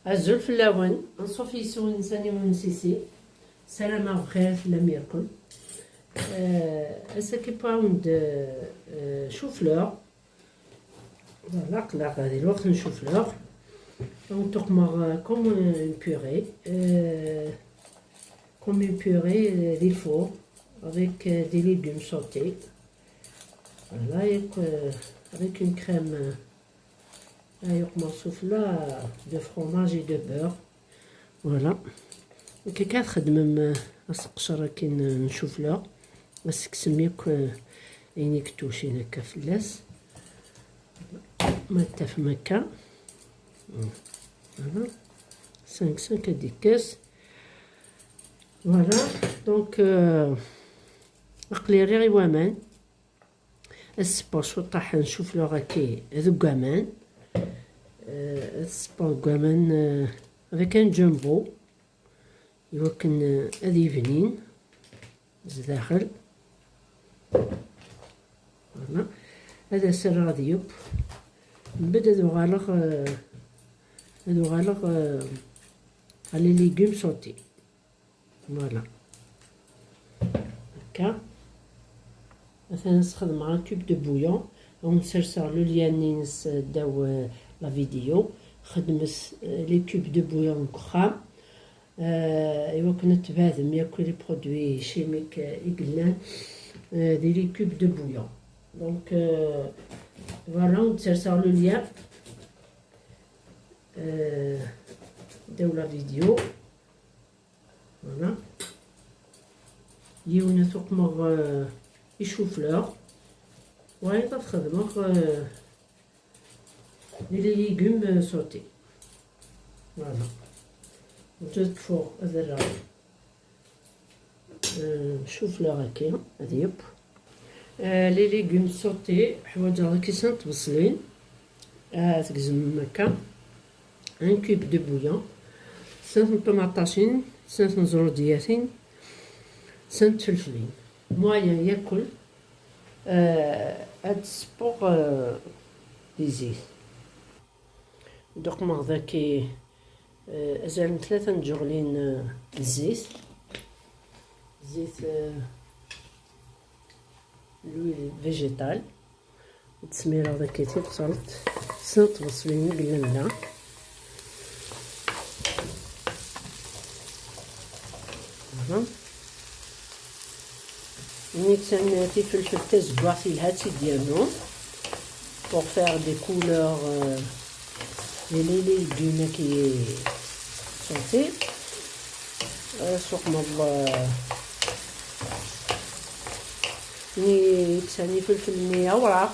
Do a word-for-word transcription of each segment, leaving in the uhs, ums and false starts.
Azul fell-awen, anṣuf yes-wen sani wen sisi. Ssarameɣ bxir tellam yakk. Euh, ass-agi pound, euh, chou-fleur. Voilà, aql-aɣ di lweqt n chou-fleur. Donc, tuqmeɣ, euh, comme une purée. Euh, comme une purée, euh, di lfur, avec, euh, des légumes sautés. Voilà, et, euh, avec une crème, euh, ay uqmer sufella de fromage et de beurre. Voilà. Akka kan txedmem, euh, aseqcer akin n chou-fleur. Ad teksem yakk, euh, ayen i yettucin akka fell-as. Ma tafem akka. Voilà. cinq cinq ad d-ikkes. Voilà. Donc, euh, aql-i rriɣ i waman. Ad sewweɣ cwiṭaḥ n chou-fleur-agi deg waman. Euh, ad sewweɣ deg waman, euh, avec un jumbo. Iwakken, euh, ad yebnin zdaxel. Voilà. Ad as-rreɣ ad yeww. Mbeɛd ad uɣaleɣ, euh, ad uɣaleɣ, euh, à les légumes sautés. Voilà. Akka. Atan ad sxedmeɣ un cube de bouillon. Ad wen-serseɣ le lien-ines ddaw, euh, la vidéo. Xedmet, euh, les cubes de bouillon deg uxxam. Euh, iwakken ad tbeɛdem yakk les produits chimiques, euh, i yellan, euh, di les cubes de bouillon. Donc, euh, voilà, ad wen-serseɣ le lien, euh, ddaw la vidéo. Voilà. Yiwen ad t-uqmeɣ, euh, i chou-fleur. Wayeḍ ad xedmeɣ, euh, les légumes, euh, sautés. Voilà. Ad kfuɣ ad rreɣ, euh, chou-fleur-agi, ad yeww. Euh, les légumes sautés, ḥwaǧeɣ daki snat tbeṣlin. Ah, tgezmem akka. Un cube de bouillon. Snat n tmaṭatin, snat n zrudyatin, snat n tfelflin. Moyen yakk. Euh, ad sewweɣ, euh, di zzit. Ad uqmeɣ daki, euh, azal n tlata n tjeɣlin, euh, n zzit. Zzit, euh, l'huile végétale. Ad tesmireḍ akka tibṣelt, snat tbeṣlin i yellan da. Aha. Nittan tifelfelt tazeggaɣt yelha ad tt-id-yernu pour faire des couleurs, euh, les, les légumes qui sont faits. Euh, suqmeḍ, euh, ni yettan ifelfel-nni awraɣ,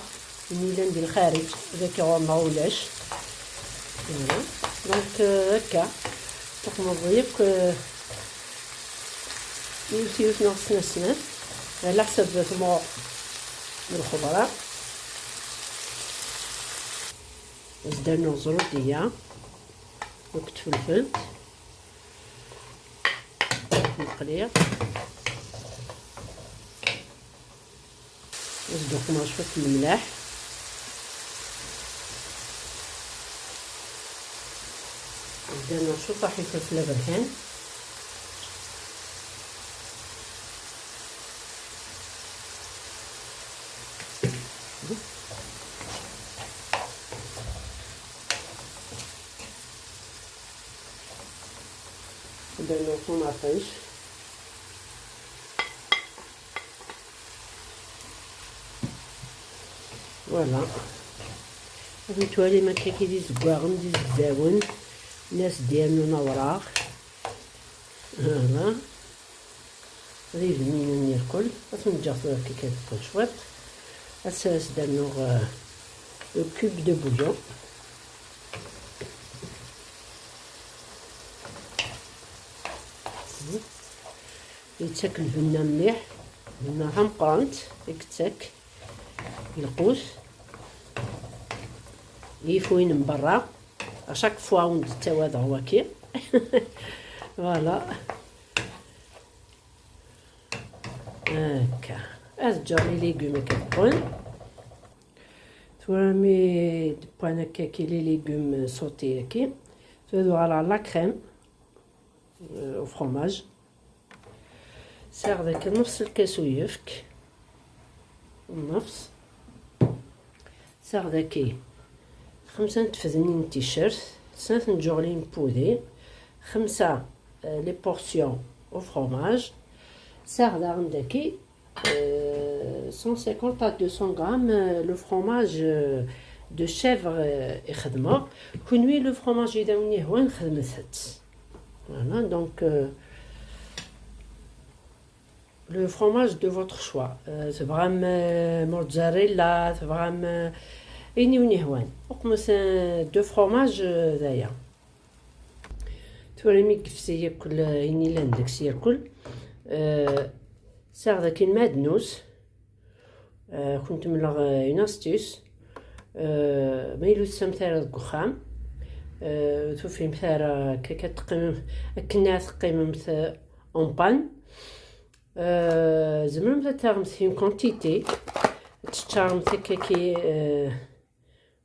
ni yellan di lxariǧ, dagi ɣur-neɣ ulac. Voilà. Donc, euh, akka. Tuqmeḍ yakk, euh, yiwet yiwet neɣ snat snat, ɛla ḥsab tmuɣ n lxeḍra. Ad s-d-rnuɣ zrudeyya akked tfelfelt. Neqliɣ. Ad s-d-uqmeɣ cwiṭ n lemlaḥ. Ad d-rnuɣ cwiṭ n ifelfel aberkan. Ad d-rnuɣ ṭumaṭic. Voilà. Ad twalim akka d izeggaɣen d izegzawen, nna s-d-yernun awraɣ. Voilà. Ad ibninen irkel. Ad ten-ǧǧeɣ tura akka kan teqqen cwiṭ. Ass-a ad s-d-rnuɣ, euh, le cube de bouillon. Yettak lbenna mliḥ, lbenna tameqqrant i yettak lqut, yif win n berra. À chaque fois ur d-ttawadeɣ waki. Voilà. Akka. Ad ǧǧeɣ les légumes akka qqen. Tura mi d-wwan akka ki les légumes sautés-agi, Ad uɣaleɣ la crème, euh, au fromage. Sɛiɣ daki nefs lkas uyefk. Nefs. Sɛiɣ daki xemsa n tfednin n ticcert, snat n tǧuɣlin n pudi, xemsa, euh, les portions au fromage. Sɛiɣ daɣen daki, euh, cent cinquante à deux cents grammes, euh, le fromage, euh, de chèvre, euh, i xedmeɣ. Kunwi le fromage i d awen-yehwan xedmet-t. Voilà, donc, euh, le fromage de votre choix. Euh, tebɣam, euh, mozzarella, tebɣam, euh, ayen i wen-yehwan. Uqmet, euh, deux fromages, euh, d aya. Tura mi yefsi yakk, euh, ayen yellan deg-s yakk, euh, sɛiɣ daki lmadnus. Euh, kunt mleɣ, euh, une astuce. Euh, ma yella ur tesɛamt ara deg uxxam, euh, ur tufimt ara akka, akka teqqimemt, akken ara teqqimemt, euh, en panne. Euh, tzemremt ad taɣemt une quantité, ad teččaremt akka ki, euh,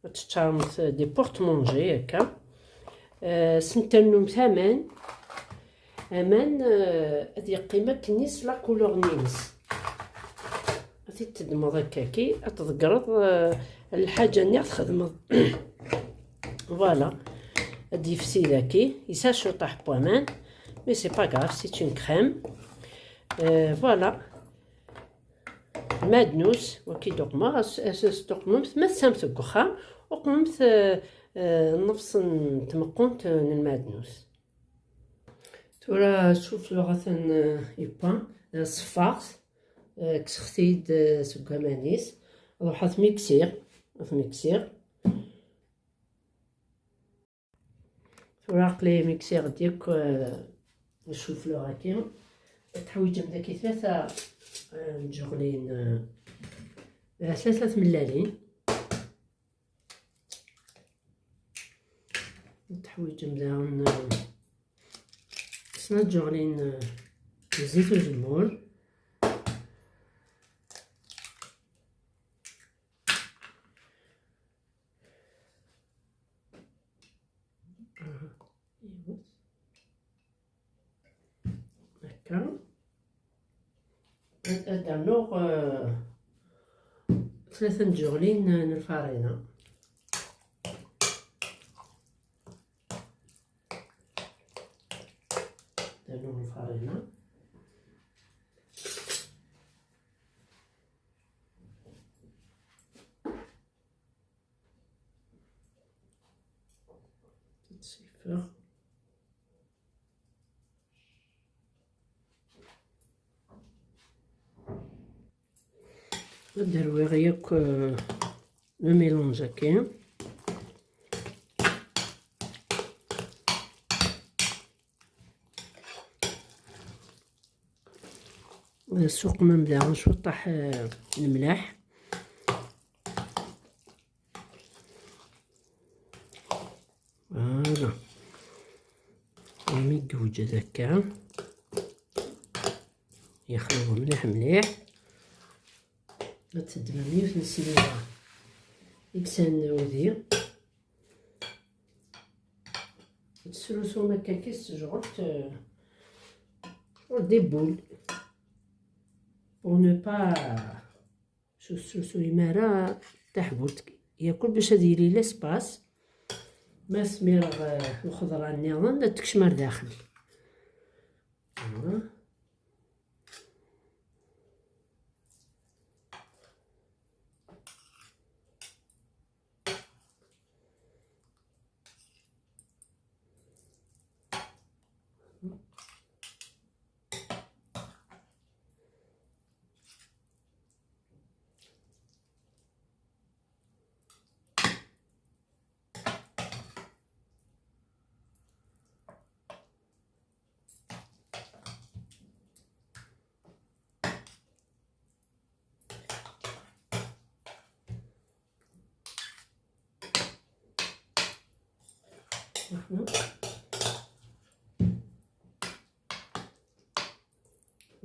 ad teččaremt des porte-manger akka. Euh, senternumt aman, aman, euh, ad yeqqim akken-is la couleur-nni-ines. Ad t-teddmeḍ akka ki, ad tḍeggreḍ, euh, lḥaǧa-nni ad txedmeḍ. Voilà. Ad yefsi daki, yesɛa cwiṭaḥ n waman, mais c'est pas grave, c'est une crème. Euh, voilà. Madnus, waki d-uqmeɣ, as, as, as tuqmemt, ma tesɛamt deg uxxam, uqmemt, euh, euh, nnefṣ n tmeqqunt, euh, n lmadnus. Tura ssufluɣ atan, euh, yewwa, euh, ṣeffaɣ-t, euh, kkseɣ-t-id, euh, seg waman-is, ruḥ ad t-miksiɣ, ad t-miksiɣ. Tura aql-i miksiɣ-d yakk, euh, ssufluɣ-agi. Ad teḥwiǧem daki tlata, euh, n tjeɣlin, euh, tlata tmellalin. Ad teḥwiǧem daɣen, uh, snat tjeɣlin, uh, n zzit uzemmur. Aha. Yiwet. Akka. Ad, ad rnuɣ, uh, tlata n tjeɣlin n lfarina. Ad rnuɣ lfarina. Ad rwiɣ yakk, euh, le mélange-agi. Ad suqmem daɣen cwiṭaḥ, euh, lemlaḥ. Voilà. Armi yewǧed akka. Yexleḍ mliḥ mliḥ. Ad teddmem yiwet n sliwa i yesɛan udi. Ad tesrusum akka ki s tejɣelt, euh, des boules. Pour ne pas Ur tessusuyem ara taḥbult yakk bac ad yili l'espace. Ma smireɣ, eh, lxeḍra nniḍen, ad tekcem ar daxel.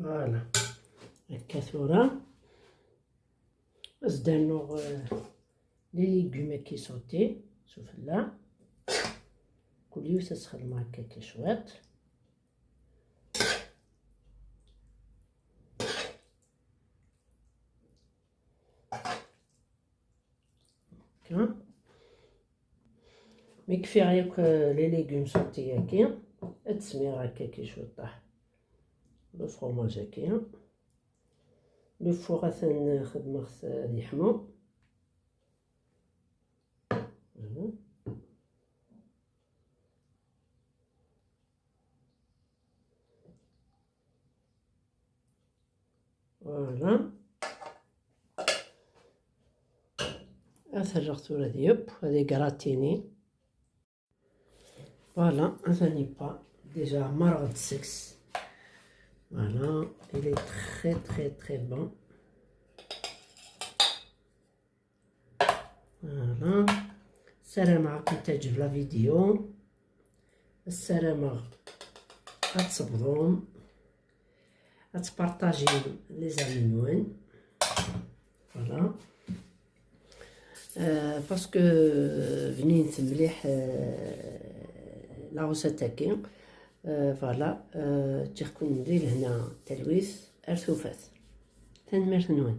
Voilà. Akka tura. Ad s-d-rnuɣ, euh, les légumes qui sautés, sufella. Kul yiwet ad txedmeḍ akka kan cwiṭ. Kan. Mi kfiɣ yakk, euh, les légumes sautés-agi, ad d-smiɣ akka kan cwiṭ le fromage-agi. Le four atan xedmeɣ-t ad yeḥmu. Voilà. Ad t-rreɣ tura d yep, ad igratini. Voilà, atan yebba. Déjà, merɣ-d seg-s. Voilà, il est très, très, très bon. Voilà. Ssarameɣ ad ken-teɛǧeb la vidéo. Ssarameɣ ad tṣebḍem, ad tpartajim les amis-nwen. Voilà. Euh, parce que bnint mliḥ, euh, la recette-agi. Euh, voilà. Euh, ǧǧiɣ-ken di lehna talwit ar tufat. Tanemmirt-nwen.